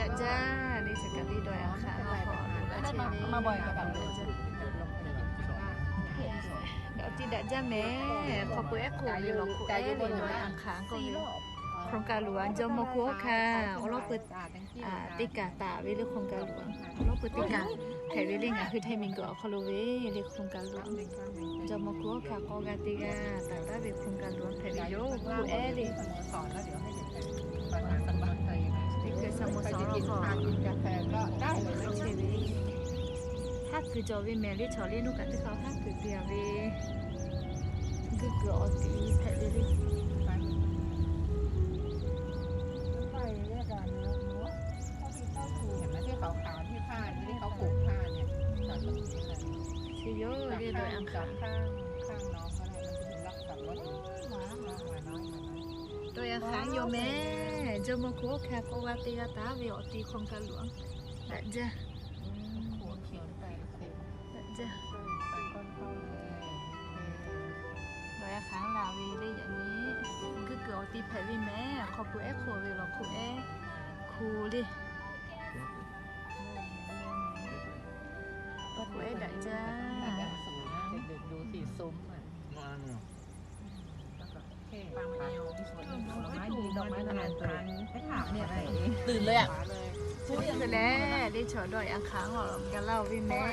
Daꞈ jaˇ le, chi kaꞈ le dawˇ yaꞈ hk'aˇ maˇ bawˬ. Daꞈ jaˇ, daꞈ jaˇ mehˍ. Hk'aw pui ehˉ hk'oˆ ve lawˬ hk'oˆ ehˉ ve dawˇ yaꞈ hk'aˇ k'oˆ ve, โครงการหลวง Jawˇmawˇ hkuˇ awˬ hk'aˇ awˬ lawˉ peuˬ teˇ kaꞈ taˍ ve le, โครงการหลวง awˬ lawˉ peuˬ teˇ kaꞈ hpehꞈ ve le, ngaˬ hui htaiˇ miˬguiˬ awˬ hk'aw lo ve le, โครงการหลวง Jawˇmawˇ hkuˇ awˬ hk'aˇ k'awˇ g'aˇ teˇ g'aˇ taˍ taˍ ve โครงการหลวง hpehꞈ ve yoˬ. Hk'oˆ ehˉ le, teˇ hkui สโมสร lawˬ hk'aw chehˇ ve, haˉ kuiˬ cawˬ ve mehˍ le, chaw le nuˇ kaꞈ teˇ hk'aˇ haˉ kuiˬ te a ve, guˇ kuiˬ awˬ ti hpehꞈ ve le. Chi yoˬ le dawˇ yaꞈ hk'aˇ. Dawˇ yaꞈ hk'aˇ yoˬ mehˍ. Jawˇmawˇ hkuˇ awˬ hk'aˇ k'awˇ g'aˇ teˇ g'aˇ taˍ ve awˬ ti โครงการหลวง. Daꞈ jaˇ. Daꞈ jaˇ. Dawˇ yaꞈ hk'aˇ la ve le, yaꞈ nyi guˇ kuiˬ awˬ ti hpehꞈ ve mehˍ. Hk'aw pui ehˉ hk'oˆ ve lawˬ hk'oˆ ehˉ hk'oˆ le. Hk'aw pui ehˉ daꞈ jaˇ. ตื่นเลยอะ Hk'e leh le, chaw dawˇ yaꞈ hk'aˇ awˬ gaˬ laˇ ve mehˍ.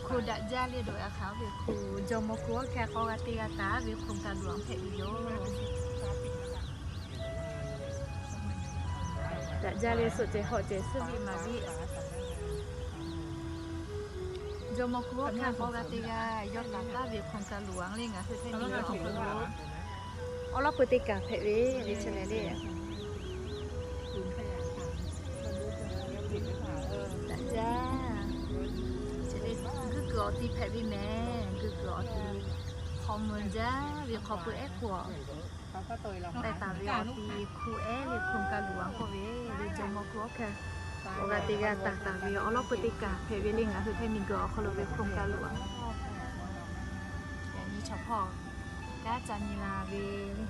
Hk'oˆ daꞈ jaˇ le, dawˇ yaꞈ hk'aˇ ve hk'oˆ Jawˇmawˇ hkuˇ awˬ hk'aˇ k'awˇ g'aˇ teˇ g'aˇ taˍ ve โครงการหลวง hpehꞈ ve yoˬ. Daꞈ jaˇ le, suhˆ cehˬ hawˆ cehˬ suhˆ viˆ maˍ viˆ. Jawˇmawˇ hkuˇ awˬ hk'aˇ k'awˇ g'aˇ teˇ g'aˇ yawˇ taˍ taˍ ve โครงการหลวง le, ngaˬ hui htaiˇ miˬguiˬ awˬ hk'aw lo awˬ lawˉ peuˬ teˇ kaꞈ hpehꞈ ve le, chi lehˬ le. Daꞈ jaˇ. Guˇ kuiˬ awˬ ti hpehꞈ ve mehˍ. Guˇ kuiˬ awˬ ti hk'aw mui jaˇ ve hk'aw pui ehˉ hk'oˆ taˍ taˍ ve awˬ ti hk'oˆ ehˉ ve โครงการหลวง k'oˆ ve le, Jawˇmawˇ hkuˇ awˬ hk'aˇ k'awˇ g'aˇ teˇ g'aˇ taˍ taˍ ve awˬ lawˉ peuˬ teˇ kaꞈ hpehꞈ ve le, ngaˬ hui htaiˇ miˬguiˬ awˬ hk'aw lo ve โครงการหลวง. Yaꞈ nyi chaw hpawˇ kanˉ ca nyi la ve le.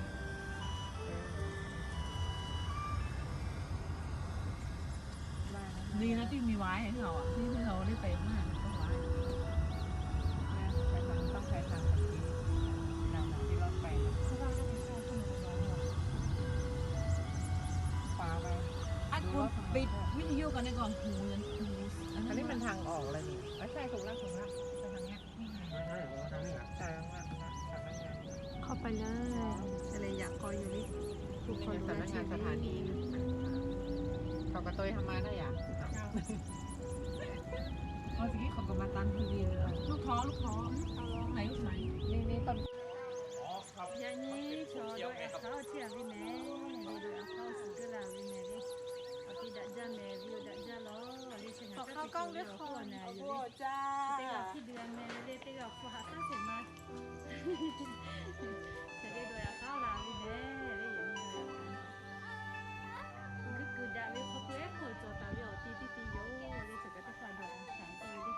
Ăt k'o ปิดวิทยุก่อนดีกว่า หูยัง หู อันนี้มันทางออกเลยนี่ ไม่ใช่ ถูกแล้ว ถูกแล้ว ไปทางเนี้ย เข้าไปเลย อะไรอยากคอยอยู่นี่ ถูกคอยอยู่ที่สถานี เขาก็โตยทำมาได้อ่ะ เอาสิ เขาก็มาตามทีวีเลย ลูกท้อ ลูกท้อ ลูกไหน ลูกไหน นี่ นี่ต้น Yaꞈ nyi chaw dawˇ yaꞈ hk'aˇ awˬ chehˇ a ve mehˍ. Dawˇ yaꞈ hk'aˇ awˬ suhˍ g'uˇ la ve mehˍ le. Awˬ ti daꞈ jaˇ mehˍ, viˇ oˬ daꞈ jaˇ lawˬ le. Chi ngaˬ hui teˇ g'aˇ hk'oˆ a na yoˬ le. Teˇ g'aˇ hkiˇ dui a mehˍ le, teˇ g'aˇ awˬ hpu haꞈ shaˉ sheˍ ma. Chi le dawˇ yaꞈ hk'aˇ la ve mehˍ le. Yaꞈ nyi dawˇ yaꞈ hk'aˇ guˇ kuiˬ daꞈ ve hk'aw pui ehˉ hk'oˆ cawˬ taˍ ve awˬ ti teˇ ti yoˬ le. Chi kaꞈ teˇ hpaˍ dawˇ yaꞈ hk'aˇ k'oˆ ve le.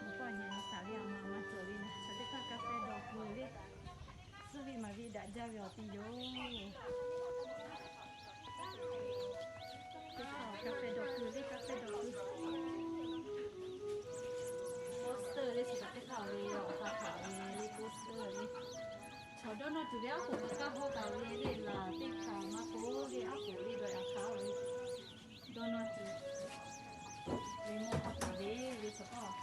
Mvuhˇ hpaˇ nyi nyi taˍ ve a ma ma cawˬ ve na. Chi teˇ hpaˍ kaˇ fehˇ dawˇ kuiˬ le. Suhˆ viˆ maˍ viˆ daꞈ jaˇ ve awˬ ti yoˬ. Teˇ hpaˍ kaˇ fehˇ dawˇ kuiˬ le, kaˇ fehˇ dawˇ kuiˬ. Poster le, chi kaꞈ teˇ hpaˍ ve awˬ hk'aˇ hpaˍ ve le poster le. Chaw dawˇ nawˇ tuˬ ve aˉ poꞈ kaꞈ kaˇ hawˇ taˍ ve le, laˬ teˇ hpaˍ maˇ k'oˆ le, aˉ poꞈ le dawˇ yaꞈ hk'aˇ ve. Dawˇ nawˇ tuˬ ve mawˇ hk'aˇ hpaˍ ve le, chaw hk'aˇ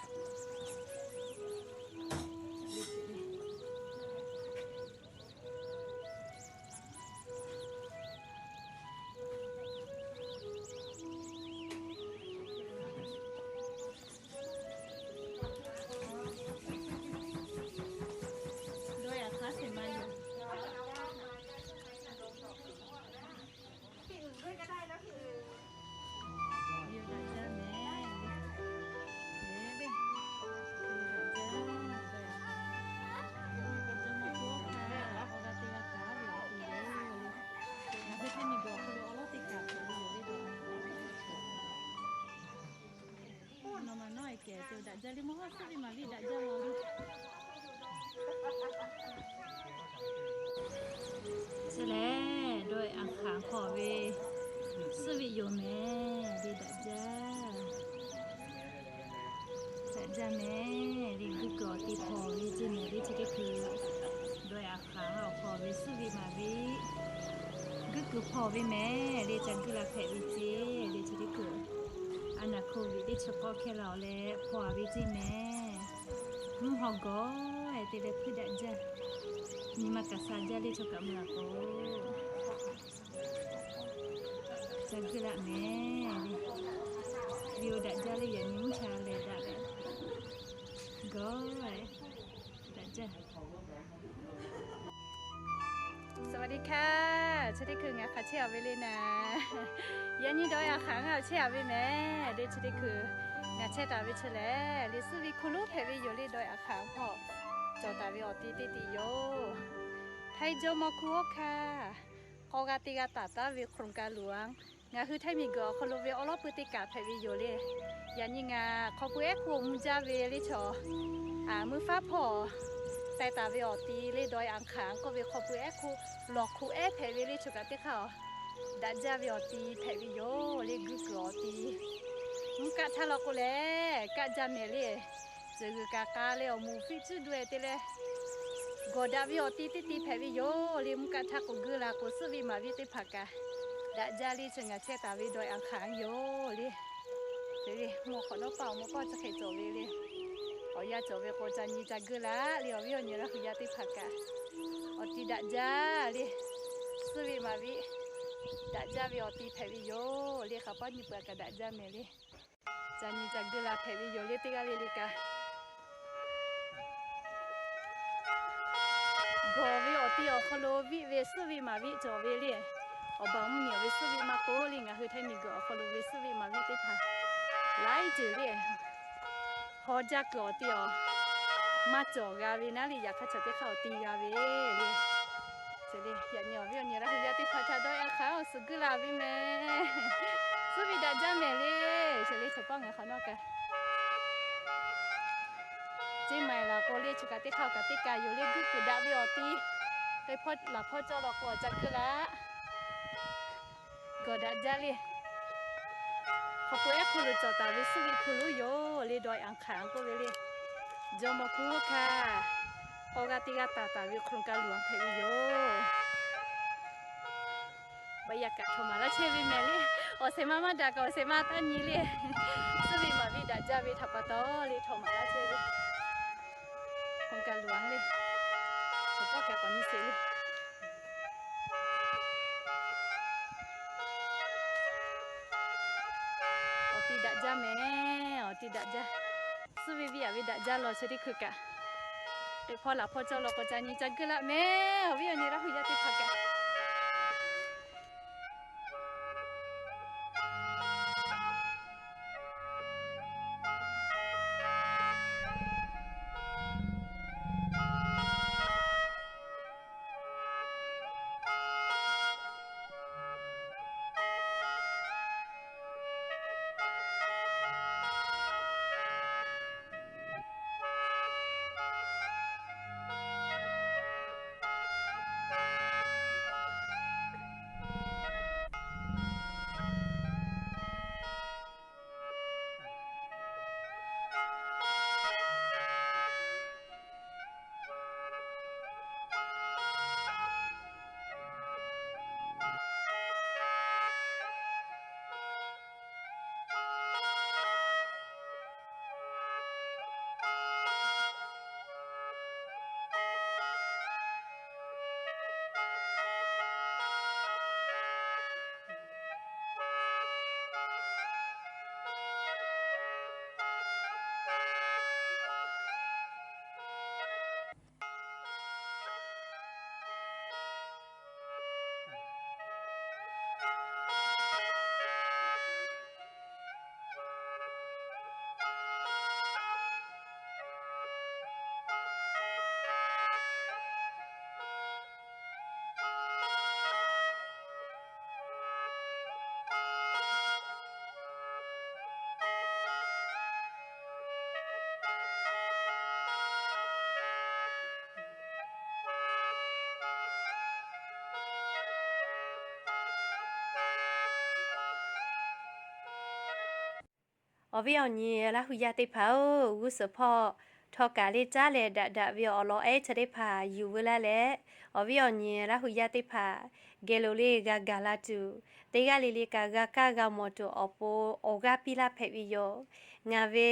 dawˇ yaꞈ hk'aˇ sheˍ ma yoˬ. ที่อื่นด้วยก็ได้นะ ที่อื่น Yoˬ daꞈ jaˇ mehˍ. Yoˬ daꞈ jaˇ. Jawˇmawˇ hkuˇ awˬ hk'aˇ k'awˇ g'aˇ teˇ g'aˇ taˍ ve awˬ ti yoˬ. Ngaˬ hui htaiˇ miˬguiˬ awˬ hk'aw lo awˬ lawˉ teˇ kaꞈ hpehꞈ ve yoˬ le dawˇ. Nawˬ maˬ nawˉ e kehˬ te daꞈ jaˇ le, mawˇ hawˉ suhˉ ve maˍ viˆ daꞈ jaˇ law le. Chi lehˬ dawˇ yaꞈ hk'aˇ hk'aw ve Suhˉ ve yoˬ mehˍ le, daꞈ jaˇ. Daꞈ jaˇ mehˍ le, guˇ kuiˬ awˬ te hpawˇ ve ceˇ mehˍ le, chi teˇ hkui dawˇ-e aˬ hk'aˬ awˬ hk'aw ve suhˉ ve maˍ ve guˇ kuiˬ hpawˇ ve mehˍ le, ca guˇ la hpehꞈ ve ceˇ le, chi teˇ hkui a naˍ hk'oˆ ve teˇ chi k'awˇ hkehˇ la-oˬ leh hpawˇ-a ve ceˇ mehˍ. Mvuhˇ haw gawˬ-e te leh hpuiˇ daꞈ jaˇ. Nyi ma kaꞈ sha jaˇ le, chaw kaꞈ mui-a k'o ca guˇ laˆ mehˍ le. Ve-o daꞈ jaˇ le, yaꞈ nyi mvuhˇ cha lehˬ daꞈ leh gawˬ-e daꞈ jaˇ. สวัสดีค่ะ chi teˇ hkui ngaˬ hk'aˬ chehˇ-a ve le naˍ. Yaꞈ nyi dawˇ-e aˬ hk'aˬ ngaˬ chehˇ-a ve mehˍ le, chi teˇ hkui ngaˬ chehˇ taˍ ve chi lehˬ le, suhˉ ve hkuˇ lonˉ hpehꞈ ve yoˬ le, dawˇ-e aˬ hk'aˬ hpawˇ cawˬ taˍ ve awˬ ti teˇ ti yoˬ. Htaiˇ jawˇmawˇ hkuˇ oˇ hkaˇ k'aw g'a te g'a taˍ taˍ ve โครงการหลวง ngaˬ hui Htaiˇ miˬguiˬ awˬ hk'aw lo ve awˉ lawˉ pui teˇ kaꞈ hpehꞈ ve yoˬ le. Yaꞈ nyi ngaˬ hk'aw pui ehˉ hkuˇ mvuh jaˇ ve le chaw, mvuhˇ faˉ hpawˇ teh taˍ ve awˬ ti le, dawˇ-e aˬ hk'aˬ k'oˆ ve hk'aw pui ehˉ hkuˇ lawˬ hk'oꞈ ehˉ hpehꞈ ve le, chaw kaꞈ teˇ hk'aˇ-oˬ, daꞈ jaˇ ve awˬ ti hpehꞈ ve yoˬ le, guˇ kuiˬ awˬ ti. Mvuhˇ kaˆ htaˇ law k'o lehˬ kaˆ jaˇ mehˍ le. Tcuh g'uiˬ kaꞈ k'a leh awˬ moˍ fiˆ cuˉ daweh te leh gawˬ daꞈ ve awˬ ti teˇ ti hpehꞈ ve yoˬ le. Mvuhˇ kaˆ htaˇ k'o guˇ la k'o, suhˉ ve maˍ ve teˇ hpaˍ kaꞈ daꞈ jaˇ le, chi ngaˬ chehˇ taˍ ve dawˇ-e aˬ hk'aˬ yoˬ le. Te le mvuhˇ hk'awꞈ nawˉ paˆ awˬ mvuhˇ paˆ chi hk'e cawˬ ve le. Awˬ yanˇ cawˬ ve k'o ca nyi ca guˇ laˆ le, awˬ viˉ awˬ nyi Laˇ hu yaˇ teˇ hpaˍ kaꞈ awˬ ti daꞈ jaˇ le. Suhˉ ve maˍ ve daꞈ jaˇ ve awˬ ti hpehꞈ ve yoˬ le, hk'aˬ paˉ nyi peuˬ kaꞈ daꞈ jaˇ mehˍ le. Ca nyi ca guˇ la hpehꞈ ve yoˬ le, teˇ g'aˇ le le kaꞈ. Gawˬ ve awˬ ti awˬ hk'aw lo viˆ ve suhˉ ve maˍ ve cawˬ ve le. Awˬ baˬ mvuhˇ miˬ ve suhˉ ve maˇ k'oˆ le, ngaˬ hui Htaiˇ miˬguiˬ awˬ hk'aw lo ve suhˉ ve maˍ ve teˇ hpaˍ laiˉ ceuˬ le. Haw jaˇ kuiˬ awˬ ti awˬ maˇ cawˬ g'a ve naˉ le, yaꞈ hk'aˇ chaw teˇ hk'aˇ awˬ ti g'a ve le. Chi le yaꞈ nyi awˬ viˉ awˬ nyi Laˇ hu yaˇ teˇ hpaˍ htaꞈ dawˇ-e aˬ hk'aˬ awˬ suhˍ guˇ la ve mehˍ. Suhˉ ve daꞈ jaˇ mehˍ le. Chi le chaw paˇ ngaˬ hk'awꞈ nawˉ kaꞈ ceˇ maˬ laˬ k'o le, chaw kaꞈ teˇ hk'aˇ kaꞈ teˇ kaꞈ yoˬ le, guˇ kuiˬ daꞈ ve awˬ ti. Teˇ hpawˇ laˬ hpawˇ cawˇ law k'o awˬ ca guˇ la gawˬ daꞈ jaˇ le. Hk'aw pui ehˉ hkuˇ lo cawˬ taˍ ve suhˉ ve hkuˇ lonˉ yoˬ le, dawˇ-e aˬ hk'aˬ k'oˆ ve le. Jawˇmawˇ hkuˇ oˇ hkaˇ k'aw g'a te g'a taˍ taˍ ve โครงการหลวง hpehꞈ ve yoˬ. Baˬ yaꞈ kaꞈ htawnˍ maˍ laˇ chehˇ ve mehˍ le. Awˬ shehˍ ma maˇ daꞈ kaꞈ awˬ shehˍ ma taˇ nyi le. Suhˉ ve maˍ ve daꞈ jaˇ ve htaꞈ pa taw le htawnˍ maˍ laˇ chehˇ ve โครงการหลวง le. Chaw paˇ kaꞈ k'awꞈ nyi sheˍ le. Awˬ ti daꞈ jaˇ mehˍ, awˬ ti daꞈ jaˇ. Suhˉ ve viˉ aꞈ ve daꞈ jaˇ law chi teˇ hkui kaꞈ. Teˇ hpawˇ laˬ hpawˇ cawˇ law k'o ca nyi ca guˇ laˆ mehˍ, awˬ viˉ awˬ nyi Laˇ hu yaˇ teˇ hpaˍ kaꞈ. Awˬ viˉ awˬ nyi Laˇ hu yaˇ teˇ hpaˍ-oˬ, g'uˇ suhˍ hpawˇ htawˇ kaꞈ le caˉ leh daꞈ daꞈ ve awˬ lawn ehˉ chi teˇ hpaˍ yuˬ veu laˇ leh, awˬ viˉ awˬ nyi Laˇ hu yaˇ teˇ hpaˍ geh lo le g'a gaˬ la tuˬ, teˇ g'aˇ le le kaꞈ g'a kaˇ g'a mawˬ tuˬ awˬ pon awˬ g'aˇ piˇ laˇ hpehꞈ ve yoˬ. Ngaˬ ve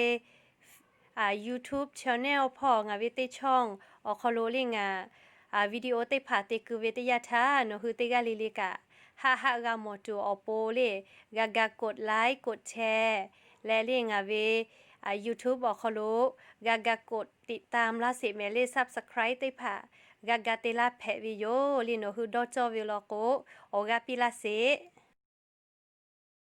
YouTube channel hpawˇ ngaˬ ve teˇ channel awˬ hk'aw lo le ngaˬ video teˇ hpaˍ te keu ve teˇ yanˇ htaˇ, nawˬ hui teˇ g'aˇ le le kaꞈ haˆ haˆ g'a mawˬ tuˬ awˬ pon le g'a ga กดไลค์ กดแชร์ leh le ngaˬ ve YouTube awˬ hk'aw lo g'a ga กดติดตาม laˇ sheˍ mehˍ le subscribe teˇ hpaˍ g'a ga te laˇ hpehꞈ ve yoˬ. Le nawˬ hui dawˇ cawˇ ve law k'o, awˬ g'aˇ piˇ laˇ sheˍ.